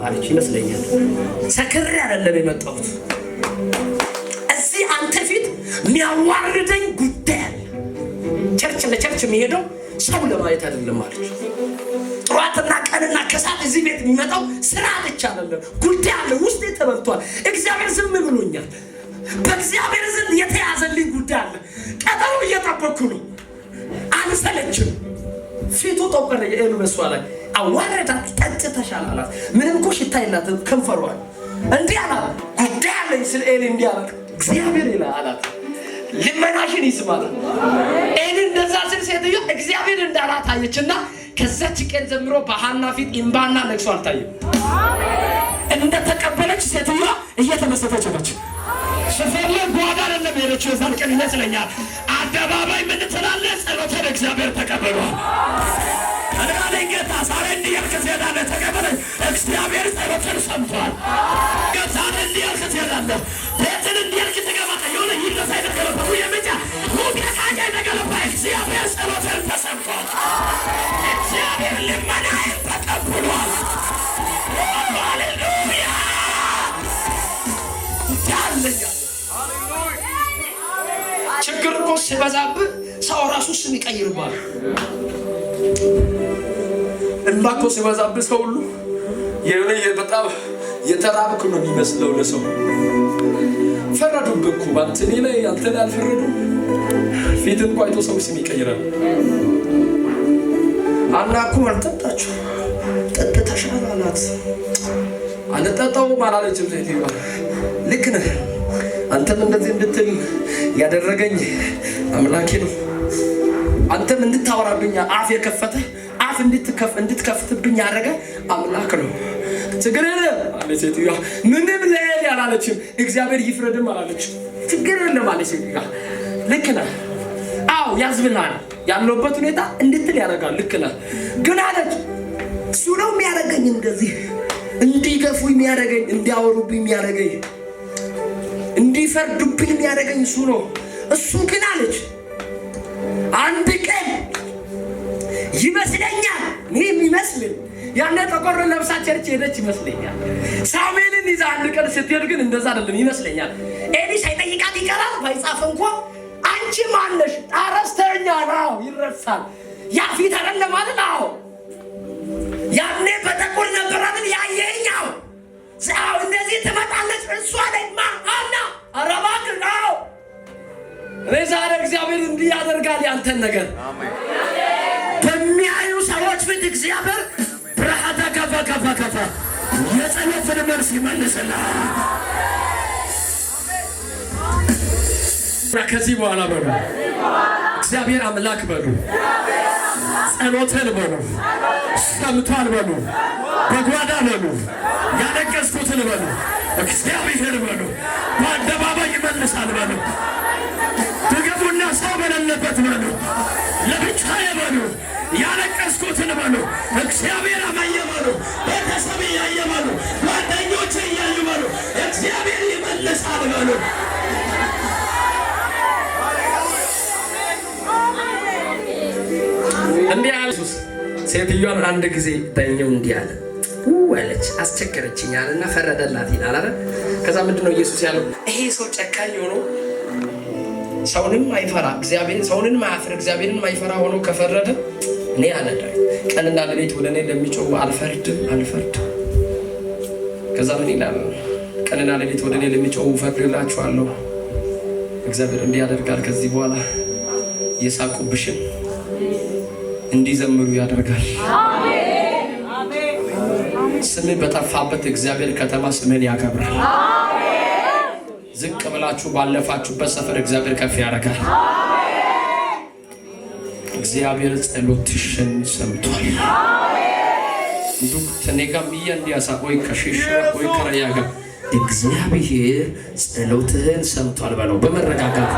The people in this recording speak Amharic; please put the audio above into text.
አለች ይመስለኛል። ሰክሬ አይደለም የመጣሁት፣ እዚህ አንተ ፊት የሚያዋርደኝ ጉዳይ አለ። Church ለ church የሚሄደው ሰው ለማየት አይደለም አለች። ጠዋትና ቀንና ከሰዓት እዚህ ቤት የሚመጣው ስራ አለች አይደለም፣ ጉዳይ አለ። ውስጤ ተበልቷል። እግዚአብሔር ዝም ብሎኛል። በእግዚአብሔር ዘንድ የተያዘልኝ ጉዳይ አለ። ቀጠሮ እየጠበኩ ነው። አልሰለችም። ፊቱ ጠቆረ። የኤሉ በሷ ላይ አዋረዳት። ጠጥተሻል አላት። ምንም እኮ ሽታ የላትም ከንፈሯል። እንዲህ አላት፣ ጉዳይ አለኝ ስለ ኤሊ እንዲህ አላት። እግዚአብሔር ይላል አላት፣ ልመናሽን ይስማል። ኤሊ እንደዛ ስል ሴትዮ እግዚአብሔር እንዳላት አየችና ከዛች ቀን ጀምሮ በሐና ፊት እምባና ለቅሶ አልታየም። እንደተቀበለች ሴትዮዋ እየተመሰተች ነች። ሰፈር ላይ ጓዳ አይደለም የሄደችው የዛን ቀን ይመስለኛል። አደባባይ ምን ትላለህ? ጸሎቴን እግዚአብሔር ተቀበሏል። እኔ ጌታ ዛሬ እንዲህ ያልክ ትሄዳለህ። ተቀበለኝ። እግዚአብሔር ጸሎቴን ሰምቷል። ዛሬ እንዲህ ያልክ ትሄዳለህ። ቤትን እንዲህ ያልክ ትገባለህ። የሆነ ይነሳ የተገለባ የምጫ ሙቀቃጫ የተገለባ እግዚአብሔር ጸሎቴን ተሰምቷል። እግዚአብሔር ልመናዬን ተቀብሏል። ሃሌሉያ ያለኛል። ችግር እኮ ሲበዛብህ ሰው ራሱ ስም ይቀይርባል። እንባ እኮ ሲበዛብህ ሰው ሁሉ የሆነ በጣም የተራብክ ነው የሚመስለው ለሰው። ፈረዱብህ እኮ በአንተ እኔ ላይ አንተ ላይ አልፈረዱም። ፊትን እኮ አይቶ ሰው ስም ይቀይራል። ሐና እኮ አልጠጣችሁ ጠጥተሻል አላት። አልጠጣውም አላለችም ሴትዮዋ። ልክ ነህ፣ አንተም እንደዚህ እንድትል ያደረገኝ አምላኬ ነው። አንተም እንድታወራብኝ አፍ የከፈተ አፍ እንድትከፍትብኝ ያደረገ አምላክ ነው። ችግር የለም አለ ሴትዮዋ። ምንም ለኤሊ አላለችም። እግዚአብሔር ይፍረድም አላለችም። ችግር የለም አለ ሴትዮዋ። ልክ ነህ፣ አዎ ያዝብናል፣ ያለውበት ሁኔታ እንድትል ያደርጋል። ልክ ነህ ግን አለች፣ እሱ ነው የሚያደርገኝ እንደዚህ እንዲገፉ የሚያደርገኝ፣ እንዲያወሩብኝ የሚያደርገኝ፣ እንዲፈርዱብኝ የሚያደርገኝ እሱ ነው። እሱ ግን አለች አንድ ቀን ይመስለኛል ይህ የሚመስልኝ ያኔ ጠቆር ለብሳ church ሄደች ይመስለኛል። ሳሙኤልን ይዛ አንድ ቀን ስትሄድ ግን እንደዛ አይደለም ይመስለኛል። ኤሊ ሳይጠይቃት ይቀራል። ባይጻፍ እንኳ አንቺ ማነሽ? አረስተኛ ነው ይረሳል። ያ ፊት አይደለም አይደል? አዎ ያኔ በጥቁር ነበር አይደል? ያየኸኝ? አዎ አዎ፣ እንደዚህ ትመጣለች እሷ ላይ ማ አና ኧረ እባክህ አዎ። እኔ ዛሬ እግዚአብሔር እንዲህ ያደርጋል ያንተን ነገር በሚያዩ ሰዎች ፊት እግዚአብሔር ብርሃተ ከፈ ከፈ ከፈ የጸሎትን መልስ ይመልስልሃል። ከዚህ በኋላ በሉ እግዚአብሔር አምላክ በሉ፣ ጸሎትን በሉ፣ ሰምቷል በሉ፣ በጓዳ በሉ፣ ያለቀስኩትን በሉ፣ እግዚአብሔር በሉ፣ በአደባባይ ይመልሳል በሉ፣ ትገቡና ሰው በሌለበት በሉ፣ ለብቻዬ በሉ፣ ያለቀስኩትን በሉ፣ እግዚአብሔር አመየ በሉ፣ ቤተሰብ እያየ በሉ፣ ጓደኞች እያዩ በሉ፣ እግዚአብሔር ይመልሳል በሉ። እንዲህ አለ ኢየሱስ። ሴትዮዋን አንድ ጊዜ ዳኘው እንዲህ አለ አለች፣ አስቸገረችኝ አለና ፈረደላት ይላል አይደል? ከዛ ምንድን ነው ኢየሱስ ያለው? ይሄ ሰው ጨካኝ ሆኖ ሰውንም አይፈራ እግዚአብሔር ሰውንም አያፍር እግዚአብሔርን አይፈራ ሆኖ ከፈረደ እኔ አለ ዳዊት ቀንና ሌሊት ወደ እኔ ለሚጮሁ አልፈርድም አልፈርድም። ከዛ ምን ይላል? ቀንና ሌሊት ወደ እኔ ለሚጮሁ እፈርድላችኋለሁ። እግዚአብሔር እንዲህ ያደርጋል። ከዚህ በኋላ የሳቁብሽን እንዲዘምሩ ያደርጋል። ስምህ በጠፋበት እግዚአብሔር ከተማ ስምህን ያከብራል። ዝቅ ብላችሁ ባለፋችሁበት ሰፈር እግዚአብሔር ከፍ ያደርጋል። እግዚአብሔር ጸሎትሽን ሰምቷል። ዱክተኔጋ ሚያ እንዲያሳ ወይ ከሽሻ ወይ ከረያጋ እግዚአብሔር ጸሎትህን ሰምቷል በለው በመረጋጋት።